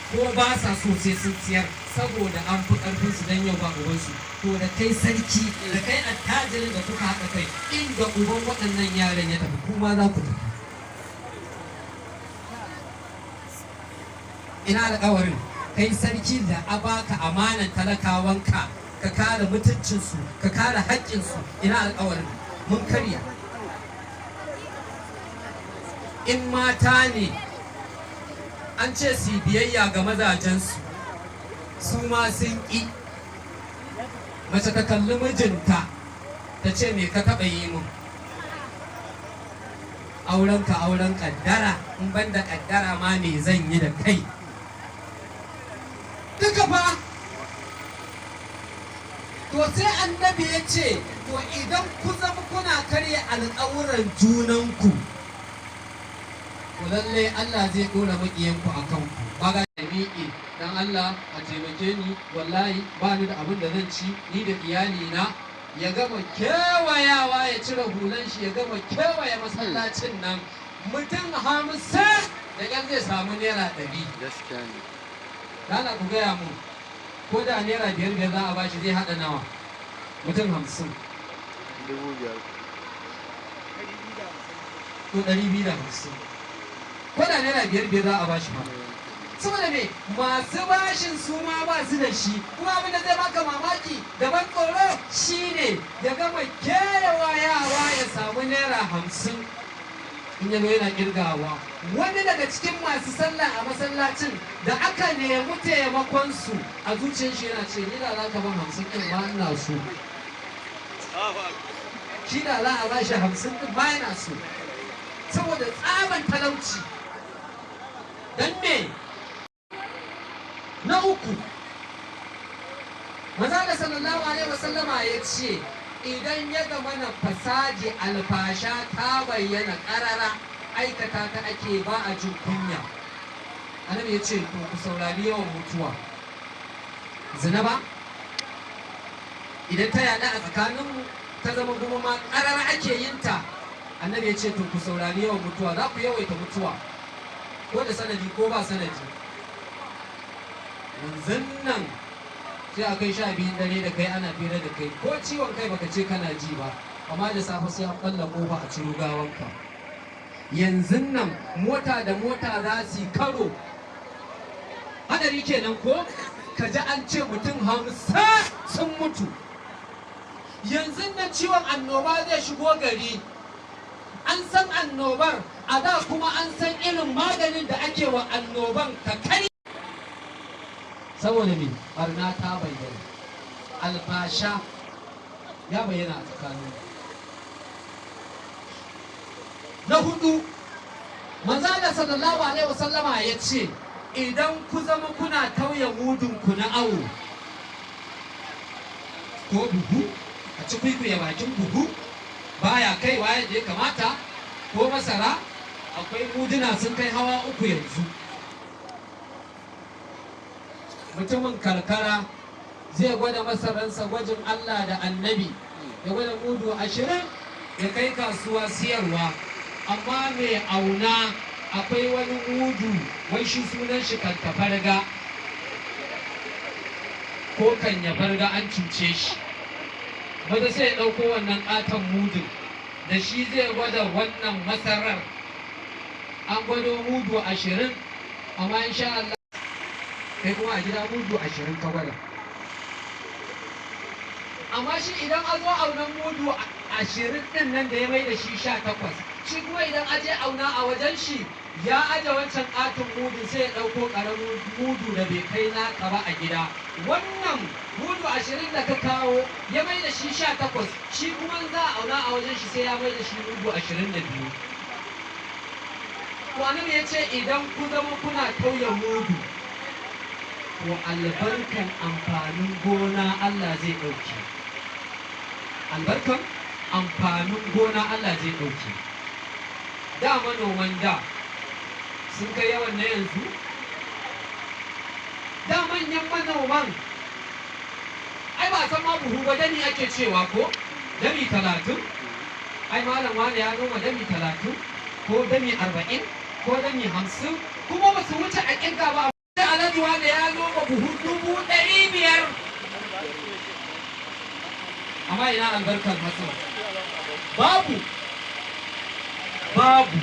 Ko ba sa so sai sun siyar, saboda an fi karfin su dan yau ba ubansu. To da kai sarki da kai attajirin da kuka haɗa kai, inda uban waɗannan yaran ya tafi, kuma za ku tafi. Ina alƙawarin? Kai sarki da a baka amanan talakawanka, ka kare mutuncinsu, ka kare haƙƙinsu, ina alƙawarin? Mun karya. In mata ne, an ce su biyayya ga mazajensu, su ma sun ƙi. Mace ta kalli mijinta ta ce, "Me ka taɓa yi min? Aurenka auren ƙaddara, in ban da ƙaddara ma me zan yi da kai?" Duka fa. To sai Annabi ya ce, to idan ku zama kuna karya alƙawuran junanku, to lallai Allah zai ɗora maƙiyanku a kanku. Ba ga miƙe, "Dan Allah a taimake ni, wallahi ba ni da abin da zan ci ni da iyali na." Ya gama kewayawa, ya cire hulan shi, ya gama kewaye masallacin nan, mutum 50 da ƙyar zai samu ₦100. Gaskiya ne. Dana ku gaya mu, ko da ₦5 5 za a bashi, zai haɗa nawa, mutum 50? 5,000. To 250, ko da ₦5 5 za a bashi ma. Saboda me? Masu bashin su ma ba su da shi. Kuma abin da zai baka mamaki da ban tsoro shine ya gama kewayawa ya samu ₦50, in ya zo yana kirgawa, wani daga cikin masu sallah a masallacin da aka nemi taimakon su, a zuciyar shi yana ce, "Ni da za ka ban 50 ɗin ma ina so." Shi da za a ba shi 50 ɗin ma yana so, saboda tsaban talauci. Don me? Na uku, Manzo sallallahu alaihi wasallama ya ce, idan ya zama na fasadi, alfasha ta bayyana karara, aikata ta ake ba a jin kunya, Annabi ya ce, to ku saurari yawan mutuwa. Zina ba, idan ta yaɗa a tsakaninmu, ta zama kuma ma karara ake yin ta, Annabi ya ce, to ku saurari yawan mutuwa, za ku yawaita mutuwa, ko da sanadi ko ba sanadi. Yanzu nan sai a kai 12n dare da kai ana fira da kai, ko ciwon kai baka ce kana ji ba, amma da safe sai an balla kofa a ciro gawanka. Yanzu nan mota da mota za su yi karo, hadari kenan, ko ka ji an ce mutum 50 sun mutu. Yanzu nan ciwon annoba zai shigo gari. An san annobar a da, kuma an san irin maganin da ake wa annoban ka kari. Saboda me? Barna ta bayyana, alfasha ya bayyana a tsakanin. Na hudu, Manzo Allah sallallahu alaihi wasallama ya ce, idan ku zama kuna tauye mudun ku na awo ko buhu, a ci kwikwiye bakin buhu baya kaiwa yadda ya kamata, ko masara, akwai muduna sun kai hawa uku yanzu. Mutumin karkara zai gwada masaransa gwajin Allah da Annabi, ya gwada mudu 20, ya kai kasuwa siyarwa. Amma mai auna, akwai wani mudu, wai shi sunan shi kan tafarga ko kan ya farga, an cuce shi. Maza sai ya ɗauko wannan ƙaton mudun, da shi zai gwada wannan masarar. An gwado mudu 20, amma insha Allah kai kuma a gida mudu 20 ka gwada. Amma shi idan an zo aunan mudu 20 ɗin nan da ya mai da shi 18, shi kuma idan aje auna a wajen shi, ya aje wancan ƙaton mudu, sai ya ɗauko ƙaramin mudu da bai kai naka ba a gida. Wannan mudu 20 da ka kawo ya mai da shi 18, shi kuma za a auna a wajen shi sai ya mai da shi mudu 22. To Annabi ya ce, idan ku zama kuna tauye mudu, to albarkan amfanin gona Allah zai ɗauke, albarkan amfanin gona Allah zai ɗauke. Da manoman da sun kai yawan na yanzu? Da manyan manoman ai ba san ma buhu ba, dami ake cewa, ko dami 30. Ai malam wani ya noma dami 30 ko dami 40 ko dami 50, kuma ba su wuce a kirga ba. Sai alhaji Alhaji wane ya noma buhu 500,000, amma ina albarkar hatsin? Babu, babu,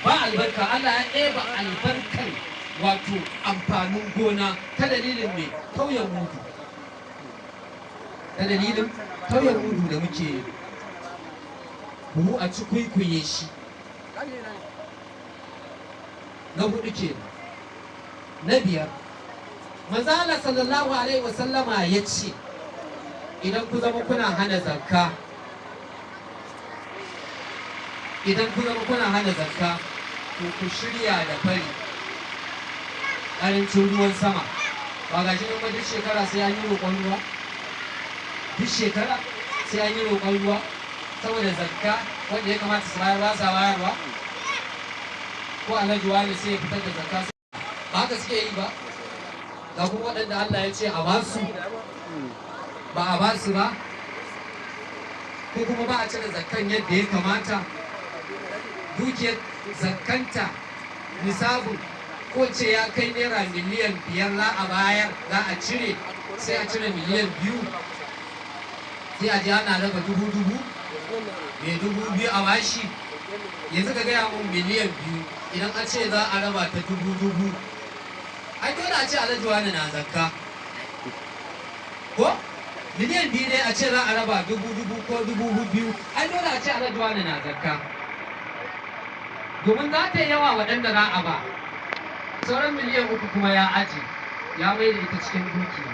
ba albarka. Allah ya ɗeba albarkar, wato amfanin gona, ta dalilin mai tauye mudu, ta dalilin tauye mudu da muke buhu a ci kwaikwaye shi. Na hudu ke. Na biyar, manzo Allah sallallahu alaihi wasallama ya ce idan ku zama kuna hana zakka, idan ku zama kuna hana zakka, to ku shirya da fari, ƙarancin ruwan sama. Ba ga shi nan ba, duk shekara sai an yi roƙon ruwa, duk shekara sai an yi roƙon ruwa saboda zakka wanda ya kamata su bayar ba sa bayarwa. Ko Alhaji wani sai ya fitar da zakka, ba haka suke yi ba. Ga kuma waɗanda Allah ya ce a ba su, ba a ba su ba, ko kuma ba a cire zakkan yadda ya kamata. Dukiyar zakkanta nisabin ko ce ya kai naira 5 miliyan za a bayar, za a cire, sai a cire 2 miliyan, sai a ji ana raba dubu dubu, mai 2,000 a bashi. Yanzu ka gaya mun, 2 miliyan idan an ce za a raba ta dubu dubu, ai dole a ce Alhaji wani na zakka. Ko 2 miliyan ne a ce za a raba dubu dubu ko 2,000, ai dole a ce Alhaji wani na zakka, domin za ta yi yawa waɗanda za a ba. Sauran 3 miliyan kuma ya aji, ya mai da ita cikin dukiya.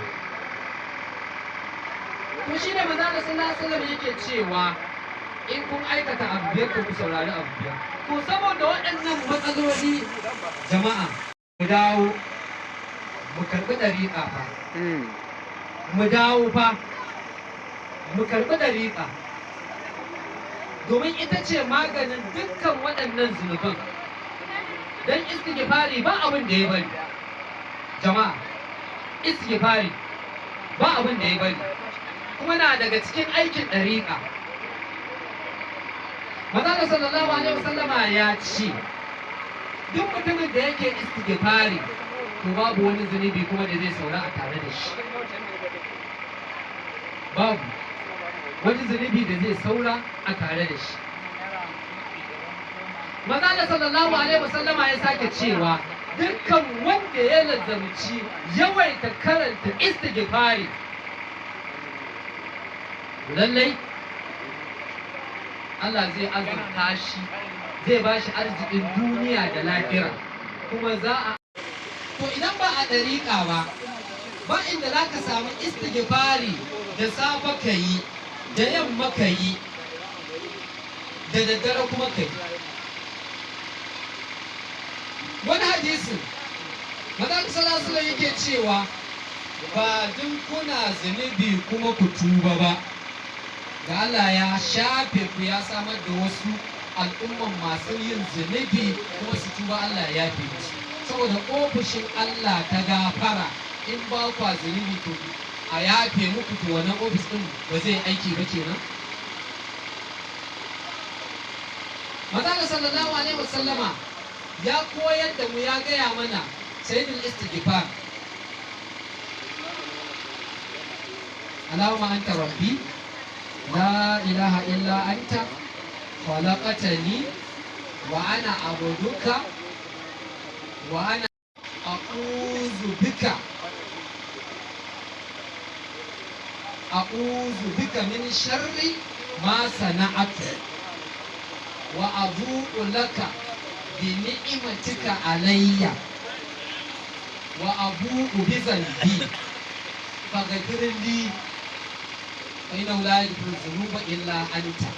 To shi ne manzo Allah sallallahu alaihi wasallam yake cewa in kun aikata abu biyar, to ku saurari abu biyar. To saboda waɗannan matsaloli, jama'a, mu dawo mu karɓi ɗariƙa fa. Mu dawo fa mu karɓi ɗariƙa, domin ita ce maganin dukkan waɗannan zunuban. Don istighfari ba abin da ya bari, jama'a. Istighfari ba abin da ya bari, kuma na daga cikin aikin ɗariƙa. Manzo sallallahu alaihi wasallama ya ce duk mutumin da yake istighfari, to babu wani zunubi kuma da zai saura a tare da shi, babu wani zunubi da zai saura a tare da shi. Manzo sallallahu alaihi wasallama ya sake cewa dukkan wanda ya lazamci yawaita karanta istighfari, lallai Allah zai azurta shi, zai ba shi arzikin duniya da lahira. Kuma za a to idan ba a ɗariƙa ba, ba inda za ka samu istighfari da safe ka yi, da yamma ka yi, da daddare kuma ka yi. Wani hadisin Manzon sallallahu alaihi yake cewa ba duk kuna zunubi kuma ku tuba ba, da Allah ya shafe ku, ya samar da wasu al'umman masu yin zunubi kuma su tuba, Allah ya yafe musu, saboda ofishin Allah ta gafara. In ba kwa zunubi to a yafe muku, to wannan ofis din ba zai aiki ba kenan. Manzon sallallahu alaihi wasallama ya koyar da mu, ya gaya mana sayyidul istighfar: Allahumma anta rabbi, la ilaha illa anta, khalaqtani wa ana abduka, wa ana a'udhu bika, a'udhu bika min sharri ma sana'atu, wa abu'u laka bi ni'matika alayya, wa abu'u bi dhanbi, faghfir li, fa innahu la yaghfiru dhunuba illa anta.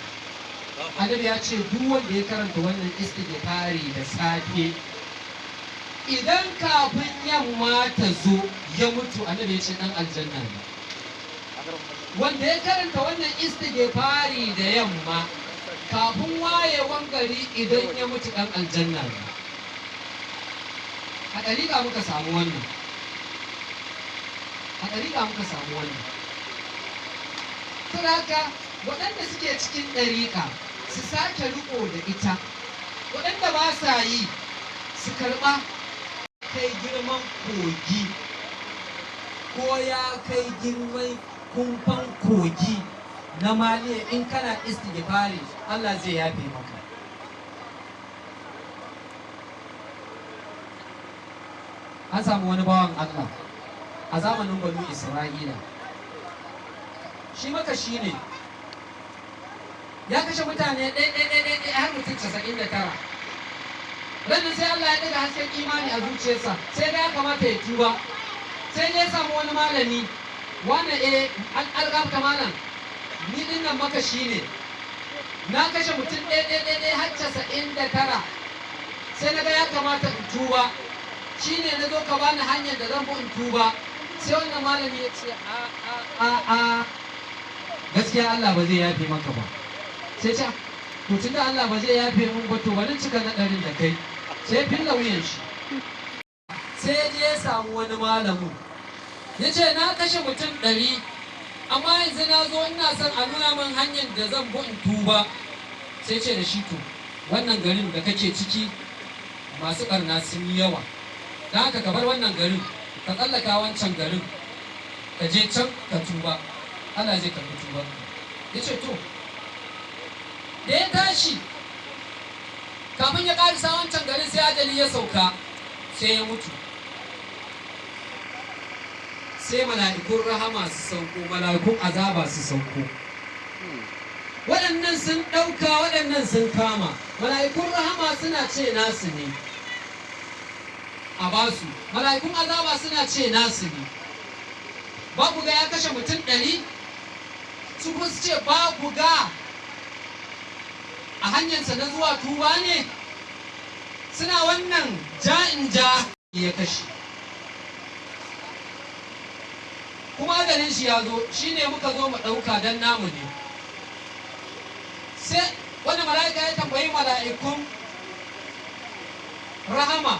Annabi ya ce duk wanda ya karanta wannan istighfari da safe, idan kafin yamma ta zo ya mutu, annabi ya ce dan aljanna ne. Wanda ya karanta wannan istighfari da yamma, kafin wayewan gari idan ya mutu, dan aljanna ne. A ɗariƙa muka samu wannan, a ɗariƙa muka samu wannan. Saboda haka waɗanda suke cikin ɗariƙa su sake riƙo da ita, waɗanda ba sa yi su karɓa. kai girman kogi ko ya kai girman kumfan kogi na maliya, in kana istighfari Allah zai yafe maka. An samu wani bawan Allah a zamanin Banu Isra'ila, shi makashi ne, ya kashe mutane ɗaya ɗaya ɗaya ɗaya har mutum 99. Ranar sai Allah ya ɗaga hasken imani a zuciyarsa, sai ga ya kamata ya tuba. Sai ya samu wani malami, wani alƙamta malam, ni din nan makashi ne, na kashe mutum ɗaya ɗaya ɗaya ɗaya har 99, sai na ga ya kamata in tuba, shine na zo ka bani hanyar da zan bi in tuba. Sai wannan malami ya ce, a a a a, gaskiya Allah ba zai yafe maka ba. Sai ce, to tunda Allah ba zai yafe mun ba, to bari cika na ɗarin da kai. Sai filla wuyan shi. Sai ya je ya samu wani malamin, ya ce, na kashe mutum 100, amma yanzu na zo ina son a nuna min hanyar da zan bi in tuba. Sai ce da shi, to wannan garin da kake ciki masu ɓarna sun yi yawa, don haka ka bar wannan garin ka tsallaka wancan garin, ka je can ka tuba, Allah zai karɓi tubanka. Ya ce to. Da ya tashi, kafin ya ƙarisa wancan garin sai ajali ya sauka, sai ya mutu. Sai mala'ikun rahama su sauko, mala'ikun azaba su sauko. Waɗannan sun ɗauka, waɗannan sun kama. Mala'ikun rahama suna ce nasu ne a basu, mala'ikun azaba suna ce nasu ne. Ba ku ga ya kashe mutum 100? Su kuma su ce, ba ku ga a hanyarsa na zuwa tuba ne? Suna wannan ja'in ja, ya kashe, kuma ajalin shi ya zo, shi ne muka zo mu ɗauka don namu ne. Sai wani mala'ika ya tambayi mala'ikun rahama.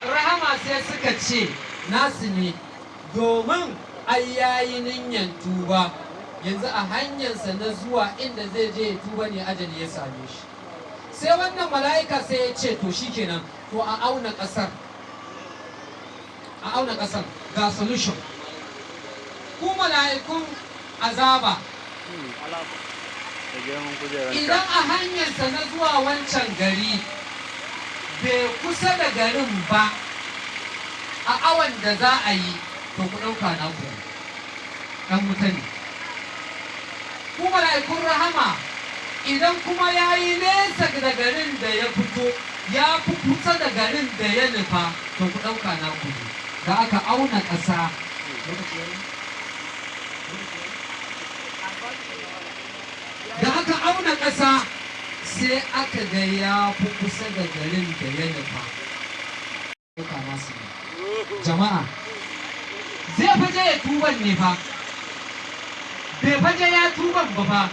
Rahama sai suka ce nasu ne, domin ai yayi ninyan tuba, yanzu a hanyarsa na zuwa inda zai je ya tuba ne ajali ya same shi. Sai wannan mala'ika sai ya ce, to shikenan, to a auna ƙasar, a auna ƙasar, ga solution. Ku mala'ikun azaba, Da girman kujeranka. idan a hanyarsa na zuwa wancan gari bai kusa da garin ba a awan da za a yi, to ku ɗauka na ku, ɗan wuta ne. Ku mala'ikun rahama, idan kuma ya yi nesa da garin da ya fito, ya fi kusa da garin da ya nufa, to ku ɗauka na ku ne. Da aka auna ƙasa, da aka auna ƙasa, sai aka ga ya fi kusa da garin da ya nufa. Ɗauka nasu ne. Jama'a, zai faje ya tuban ne fa, bai faje ya tuban ba fa,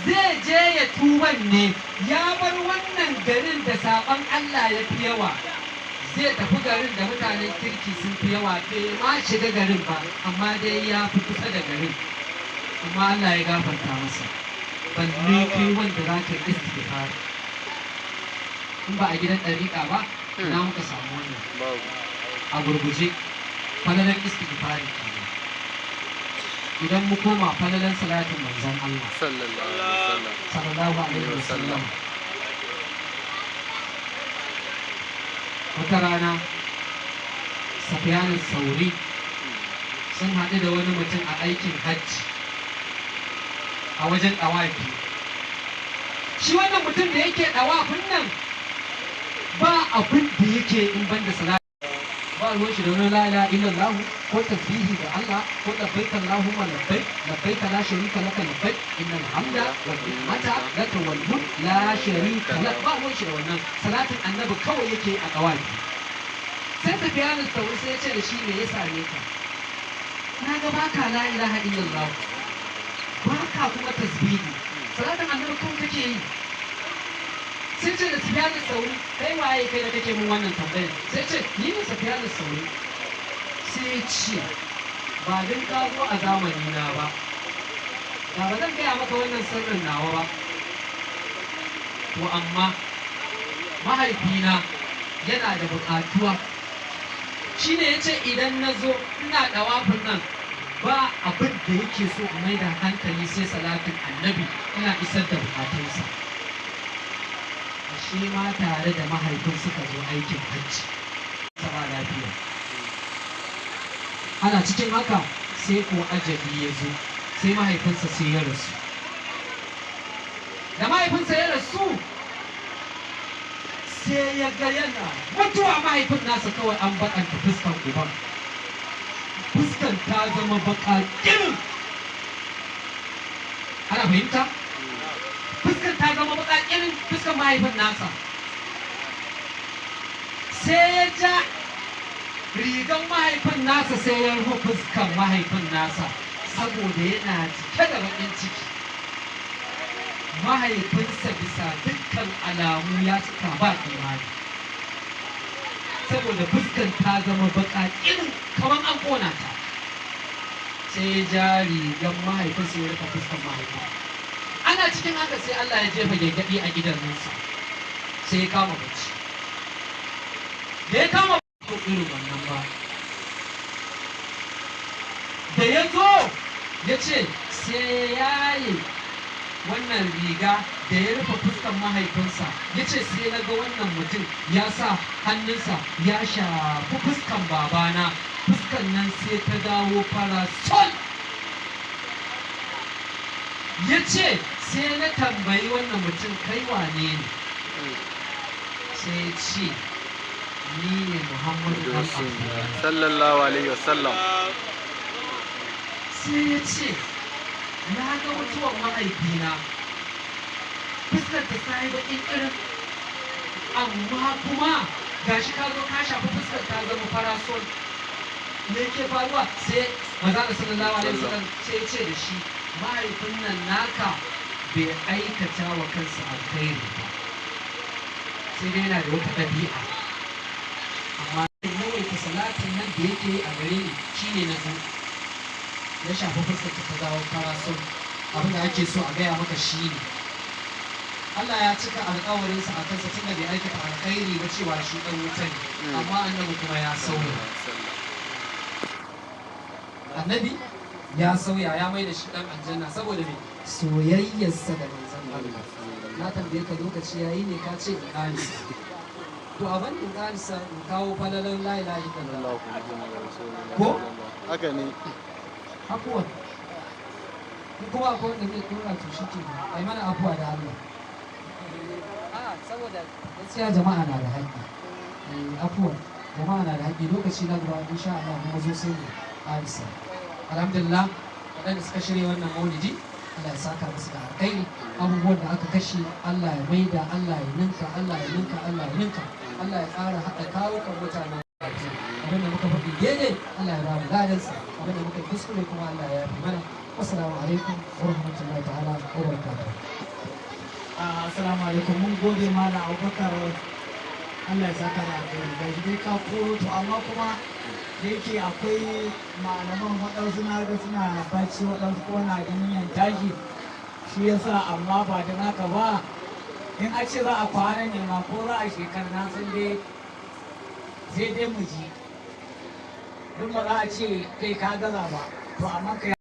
zai je ya tuban ne. Ya bar wannan garin da saɓon Allah ya fi yawa, zai tafi garin da mutanen kirki sun fi yawa. Bai ma shiga garin ba, amma dai ya fi kusa da garin, amma Allah ya gafarta masa. Balle kai wanda za ka yi istighfar. In ba a gidan ɗariƙa ba, ina muka samu wannan? Babu. A gurguje, falalan istighfari kenan. Idan mu koma falalan salatin manzon Allah Sallallahu alaihi wasallam. Sallallahu alaihi wasallam. Wata rana Safiyanu Sauri sun haɗu da wani mutum a aikin hajji a wajen ɗawafi. Shi wannan mutum da yake ɗawafin nan, ba abin da yake in ban da salati. Ba ruwan shi da wani la ilaha illallah ko tasbihi ga Allah ko labbaik allahumma labbaik, labbaik la sharika laka labbaik, innal hamda wal ni'mata laka wal mulk la sharika lak. Ba ruwan shi da wannan, salatin annabi kawai yake a ɗawafi. Sai Sufyanu Sauri sai ya ce da shi, me ya same ka? Na ga baka la ilaha illallah, baka kuma tasbihi, salatin annabi kawai kake yi. Sai ce da Sufyanu Sauri, kai waye kai da kake mun wannan tambayar? Sai ce, ni ne Sufyanu Sauri. Sai ya ce, ba din ka zo a zamani na ba, da ba zan gaya maka wannan sirrin nawa ba. To amma mahaifina yana da buƙatuwa, shine ya ce idan na zo ina ɗawafin nan, ba abin da yake so in mai da hankali sai salatin Annabi, ina isar da bukatunsa. Ashe ma tare da mahaifin suka zo aikin hajji. Ba lafiya. Ana cikin haka sai ko ajali ya zo, sai mahaifinsa sai ya rasu. Da mahaifinsa ya rasu, sai ya ga yana mutuwa mahaifin nasa kawai an bakanta fuskan uban, fuskan ta zama baka kirin. Ana fahimta? Fuskan ta zama baka kirin, fuskan mahaifin nasa. Sai ya ja rigan mahaifin nasa, sai ya rufe fuskan mahaifin nasa saboda yana cike da bakin ciki. Mahaifinsa bisa dukkan alamu ya cika ba imani, saboda fuskan ta zama baka irin kamar an kona ta. Sai ya ja rigan mahaifinsa ya rufe fuskan mahaifin. Ana cikin haka sai Allah ya jefa gyangyaɗi a gidansa, sai ya kama bacci. Da ya kama ko irin wannan ba, da ya zo ya ce sai ya yi wannan riga da ya rufe fuskan mahaifinsa, ya ce sai na ga wannan mutum ya sa hannunsa ya shafi fuskan babana, fuskan nan sai ta dawo fara sol. Ya ce sai na tambayi wannan mutum, "Kai wane ne?" Sai ya ce, "Ni ne Muhammadu dan Abdullahi." Sallallahu alaihi wasallam. Sai ya ce, "Na ga mutuwar mahaifina, fuskar ta yi baƙin irin, amma kuma gashi ka zo ka shafi fuskar ta zama farasol. Me ke faruwa?" Sai maza da sallallahu alaihi wasallam sai ya ce da shi, "Mahaifin nan naka bai aikata wa kansa alkhairi ba, sai dai yana da wata ɗabi'a, amma yawaita salatin nan da yake yi a gare ni shine na zo ya shafi fuskar ta dawo farasol." Abin da ake so a gaya maka shine Allah ya cika alkawarinsa a kansa tunda bai aikata alkhairi ba cewa shi dan wuta ne. Amma Annabi kuma ya sauya. Annabi ya sauya, ya mai da shi dan aljanna saboda me? Soyayyarsa da manzon Allah. Na tambaye ka lokaci yayi ne, ka ce in karisa. To a ban in karisa, in kawo falalan la ilaha illallah. Ko? Haka ne. Afuwa, in kuma akwai wanda zai dora, to shi ke ai mana afuwa da Allah. A saboda gaskiya jama'a na da haƙƙi. Eh, afuwa, jama'a na da haƙƙi. Lokaci na gaba insha Allah kuma zo sai mu karisa. Alhamdulillah, waɗanda suka shirya wannan maulidi, Allah ya saka musu da alkhairi. Abubuwan da aka kashe, Allah ya maida, Allah ya ninka, Allah ya ninka, Allah ya ninka. Allah ya ƙara haɗa kawukan mutanen. Abinda muka faɗi daidai, Allah ya ba mu ladansa. Abinda muka yi kuskure kuma, Allah ya yafe mana. Wassalamu alaikum wa rahmatullahi ta'ala wa barakatuh. Assalamu alaikum. Mun gode, Malam Abubakar. Allah ya saka da alheri. Ga shi dai ka koro, to amma kuma da yake akwai malaman, waɗansu na ga suna bacci, waɗansu kuma na ganin yan tashi, shi yasa. Amma ba don haka ba, in a ce za a kwana ne ma ko za a shekara, na san dai sai dai mu ji duk ba za a ce kai ka gaza ba. To amma kai